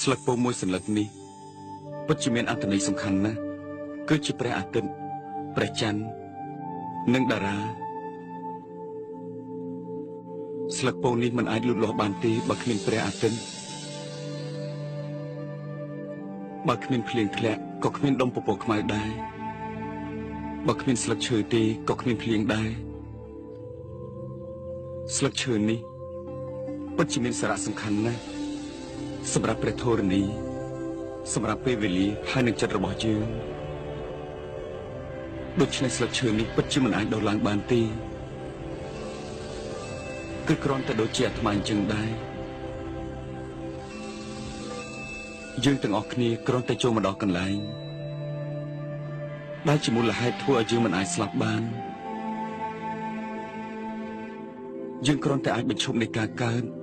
ស្លឹកពោមួយសន្លឹកនេះពិតជាមានអត្ថន័យសំខាន់ណាស់គឺជាព្រះអាទិត្យព្រះច័ន្ទនិងតារាស្លឹកពោនេះមិនអាចលូតលាស់បានទេបើគ្មានព្រះអាទិត្យបើគ្មានភ្លៀងធ្លាក់ក៏គ្មានដុំពពកខ្មៅដែរបើគ្មានស្លឹកឈើទេក៏គ្មានភ្លៀងដែរស្លឹកឈើនេះពិតជាមានសារៈសំខាន់ណាស់សម្រាប់ព្រះធរណីសម្រាប់ពេលវេលាហើយនឹងចិត្តរបស់យើងដូច្នេះស្លឹកឈើនេះពិតជាមិនអាចដុះឡើងបានទេគឺគ្រាន់តែដូចជាអាត្មាអញ្ចឹងដែរយើងទាំងអស់គ្នាគ្រាន់តែចូលមកដល់កន្លែងដែលជាមូលហេតុធ្វើឲ្យយើងមិនអាចស្លាប់បានយើងគ្រាន់តែអាចបញ្ឈប់នៃការកើត